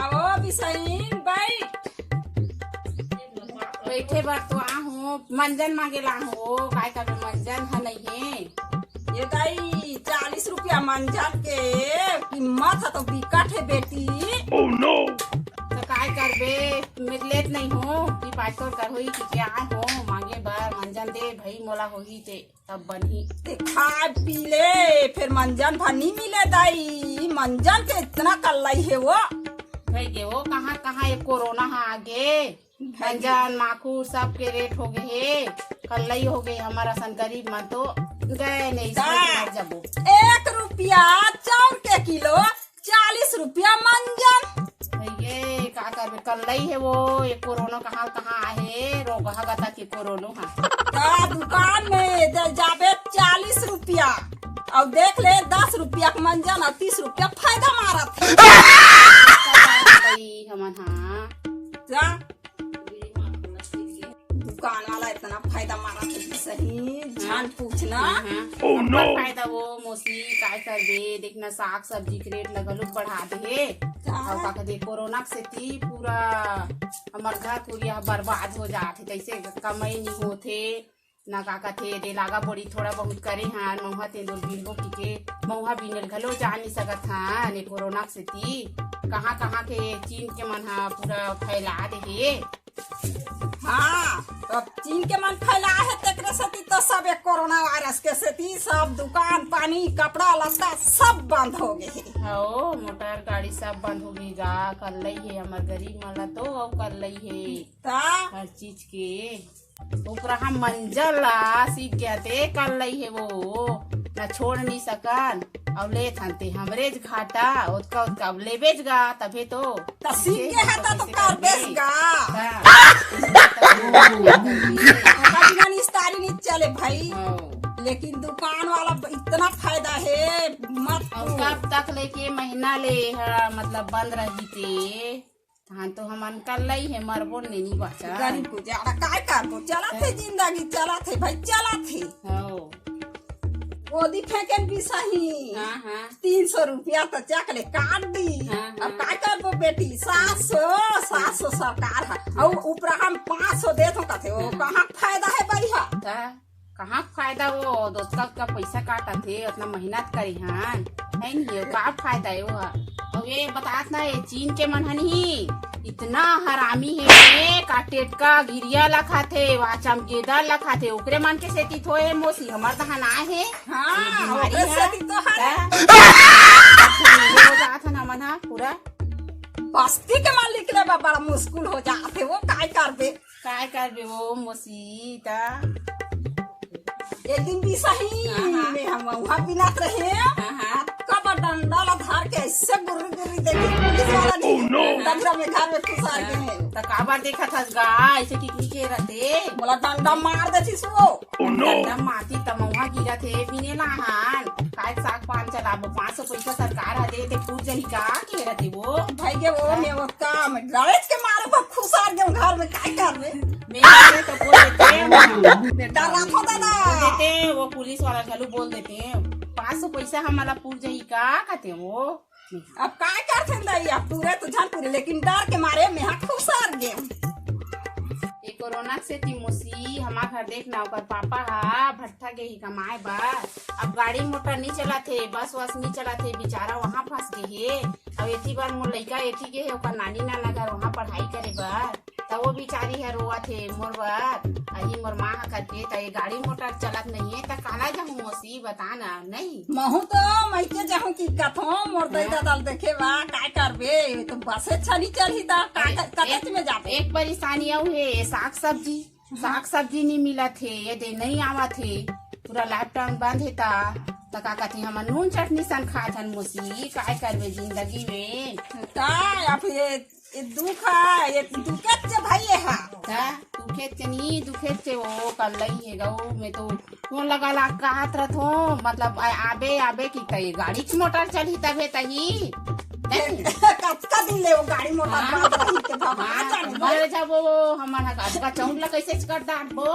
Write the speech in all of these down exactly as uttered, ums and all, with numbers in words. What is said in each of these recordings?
आओ बिसाइन, बैठ। बैठे बर तो आहूँ, मंजन मांगे ला आहूँ, काय करबे, मंजन ह नहीं हे। ये दाई, चालीस रुपया मंजन के कीमत ह तो बिकट हे बेटी। तो काय करबे, मैं लेत नहीं हों कि पाँच सौ कर होई कि क्या हो, मांगे बर मंजन दे भई, मोला होही ते तब बनही। ते खाए पी ले, फिर मंजन भर नी मिले दाई, मंजन के इतना कल्लई हे वो। भई गे वो, कहाँ कहाँ ये कोरोना ह आगे, मंजन, माखुर, सब के रेट हो गे हे। कल्लई हो गे, हमर असन गरीब मन तो गए नहीं, दा। मर जबो। एक रुपया चाउर के किलो, चालीस रुपया मंजन। भई गे, का करबे, कल्लई हे वो, ये कोरोना कहाँ कहाँ आहे, रोगहा गता के कोरोना हा। का दुकान में दे जाबे चालीस रुपया, अउ देख ले दस रुपया के मंजन अउ तीस रुपया फायदा मारत हे। भई हमन हा। जा। दुकान वाला इतना फायदा मारत हे कि सही, झन पूछना। हाँ, हाँ। Oh, no! फायदा वो मौसी, काय करबे, देखना साग सब्जी के रेट ल घलो बढ़ा दे हे। का? अउ का कथे, कोरोना के सेती पूरा हमर घर कुरिया ह बर्बाद हो जात हे, तइसे कमाई नी होत हे, ना का कथे, दे लागा बोड़ी थोड़ा बहुत करे हन, मउहा तेंदुर बीनबो की के, मउहा बीने ल घलो जा नी सकत हन, ए कोरोना के सेती कहाँ कहाँ के चीन के मन ह पूरा फैला दे हे। हाँ, तो अब चीन के मन फैलाए हे, तेकरे सेती तो सब एक कोरोना वायरस के सेती सब दुकान पानी, कपड़ा लत्ता सब बंद हो गे हे। हाँ, मोटर गाड़ी सब बंद हो गे गा, कल्लई हे हमर गरीब मन ला तो, अउ कल्लई हे ता? हर चीज के। ओकरा हम मंजन ला सीख गया ते कल्लई हे वो, ना छोड़ नी सकन। अउ लेथन ते हमरेच घाटा, ओतका ओतका अब लेबेच गा, तभे तो। त सीख गे हे त तो करबेच गा। हाँ। ओकर बिना निस्तारी नी चले भाई। हाँ। लेकिन दुकान वाला इतना फायदा हे, मत अउ पूछ। कब तक लेके महीना ले ह, मतलब बंद रही ते? तहान तो हमन कल्लई हे, मरबो ने नी बाचा। गरीब गुजारा काय करबो, चलत हे जिंदगी, चलत हे भाई, चलत हे। हाँ। गोदी फेंके बिसाही। हाँ, हाँ। तीन सौ रुपया तो चक ले काट दी। हाँ, अब हाँ। काय करबो बेटी, सात सौ, सात सौ सरकार ह। अउ उपरा हम पाँच सौ देत हो कथे, ओ हाँ। कहाँ फायदा हे बइहा? ता कहाँ फायदा वो, ओतका ओतका पइसा काटत हे, ओतना मेहनत करे हन, है नी, ओ का फायदा हे वो ह? अउ ये बतात ना, ये चीन के मन ह नी, इतना हरामी हे, का टेटका गिरिया ला खाथे, वा चमगेदर ला खाथे, ओकरे मन के सेती थोए मौसी, हमर तहाँ ना हे। हाँ, ये बीमारी ओकरे ह। सेती तो हरे। ता? हो जात हे ना मन ह पूरा। बस्ती के मन निकले बा, बड़ा मुश्किल हो जात हे, वो काय करबे? काय करबे वो मौसी, ता? एक दिन बिसाही, हाँ, हाँ। में हम वहाँ बिनत रहे, हाँ, हाँ। अतका बड़ डंडा ला धर के ऐसे गुर्री गुर्री देखे पुलिस वाला नी। Oh, no! डंडा में घर में घुसा गे हे। त काबर देखत हस गा, ऐसे टिकनी के रहते? मोला डंडा मार देतिस वो। Oh, no! डंडा मारतिस त मउहा गिरत हे, बिने लाहन। काय साग पान चलाबो, पाँच सौ पइसा सरकार ह दे, ते पूछ जही का के रहते वो? भाई के वो हाँ। में वो काम, डरेच के मारे बहुत खुसार गेंव घर में, काय करबे? मैं तो बोल देते हैं। डर रहा था दादा। बोल देते हैं, वो पुलिस वाला घलो बोल देते हैं, "पाँच सौ पइसा हमला पूर जाही का?" कहते हैं वो। अब काय करथे दाई, अब पूरे तो झन पूरे, लेकिन डर के मारे मैं हा खूब सर गेंव। ये कोरोना के सेती मौसी, हमार घर देख ना, ओकर पापा हा भट्ठा गे ही कमाए बर। अब गाड़ी मोटर नी चलत हे, बस वस नी चलत हे, बेचारा वहाँ फंस गे हे। अब एती बर मोर लइका एती गे हे, ओकर नानी नाना घर, वहाँ पढ़ाई करे बर। त वो बिचारी ह रोवत हे मोर बर, अही मोर माँ ह करके, त ये गाड़ी मोटर चलत नहीं हे, त काला जाहूँ मौसी, बता ना, नहीं? महूँ तो मइके जाहूँ कि कथों, मोर दई हाँ। ददा ल देखे बा, काय करबे, ये तो बसे छनी चलही त, का, अरे, का, कतेच एक, में जाबे? एक परेशानी अउ हे, ये साग सब्जी, हाँ। साग सब्जी नहीं मिलत हे, ये दे नहीं आवत हे, पूरा लॉकडाउन बंद हे त, त का कथे, हमन नून चटनी सन खात हन मौसी, काय करबे जिंदगी में? त अब ये ये दुख हे, ये दुखेच हे भाई, ये हा। त दुखेच हे नी, दुखेच हे, वो कल्लई हे गऊ, मैं तो फोन लगा ला कहत रहत हों, मतलब, आ-, आबे, आबे कि तई गाड़ी के मोटर चलही तभे तही। नहीं। कतका दिन ले वो गाड़ी मोटर हाँ। बंद रही के बाबा, हाँ, जाने मर जाबो, हमन ह अतका चौंक ला कैसे कर डारबो?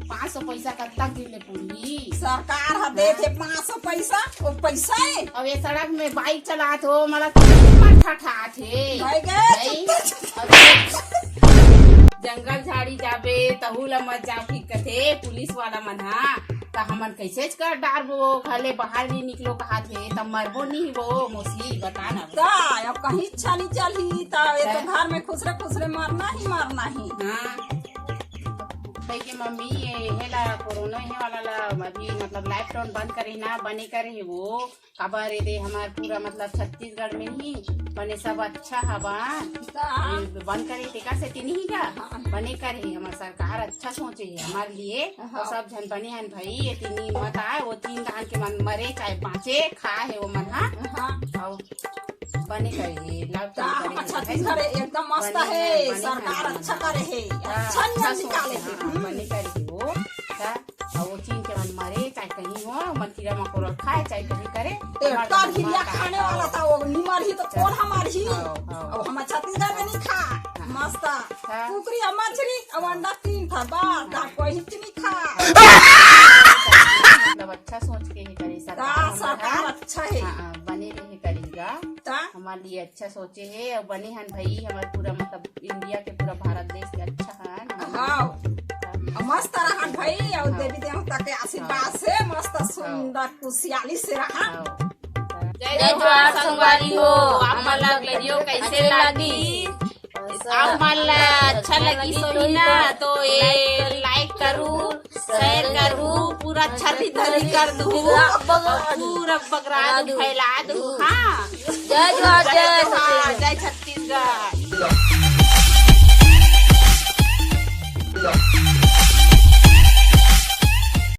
पाँच सौ पैसा कतक दिन ले पूरी? सरकार ह देथे पाँच सौ पैसा, वो पैसा हे। अब ये सड़क में बाइक चलात हो, मला कितना ठठात हे। भाई गे, भाई, चुप, चुप। अब जंगल झाड़ी जाबे, तहू ला मत जाओ, ठीक कथे पुलिस वाला मन हा। त हमन कैसे कर डारबो, घर ले बाहर नहीं निकलो कहा थे, त मरबो नहीं वो, मौसी, बता ना। त अब कहीं इच्छा नहीं चलही, त ये तो घर में खुसरे खुसरे मरना ही मरना ही। हाँ। कहे के मम्मी, ये, ये ला कोरोना हे वाला ला अभी मतलब लॉकडाउन बंद करे ना, बने करे हे वो। काबर ये दे हमार पूरा मतलब छत्तीसगढ़ में ही बने सब अच्छा हवा। ये बंद करे तेकर से तीन ही का बने करे हे, हमार सरकार अच्छा सोचे हे हमार लिए। हाँ। और सब झन बने हन भाई, ये तीन ही मत आए, वो तीन धान के मन मरे चाहे बाँचे, खाए हे वो मन हा। हाँ। और बने करे हे, लॉकडाउन करे हे, छत्तीसगढ़ एकदम मस्त हे, सरकार अच्छा करे हे, हाँ, अच्छा नियम निकाले हे। बने करे हे वो, हाँ, और वो चीन के मन मरे, चाहे कहीं हो, मन कीड़ा मकोड़ा खाए, चाहे कहीं करे, तो हमार तो हिरिया खाने वाला था, वो निमर ही तो कौन हमार ही? हाँ, हाँ। अब हम छत्तीसगढ़ में नहीं खा, हाँ। मस्त, हाँ। कुकरी और मछली, और अंडा तीन था, बस, हाँ। कोई हिच नहीं खा। मतलब अच्छा सोच के ही करे सरकार, हाँ, सरकार अच्छा है। हाँ, बने रहे करेगा। ता? हमारे लिए अच्छा सोचे है और बने हन भाई, हमारे पूरा मतलब इंडिया के, पूरा भारत देश के अच्छा हन। हाँ। और मस्त रहन भाई, और हाँ। देवी देवता के आशीर्वाद हाँ। से मस्त हाँ। सुंदर खुशहाली से रहन। हाँ। जय जोहार संगवारी हो, आप मन ला वीडियो कैसे लागी? आप मन ला अच्छा लगी सोही ना, तो ये लाइक करू, शेयर करू, पूरा छर्री धर्री कर दू, पूरा बगरा दू, फैला दू। हाँ, जय जोहार, जय जोहार, जय छत्तीसगढ़।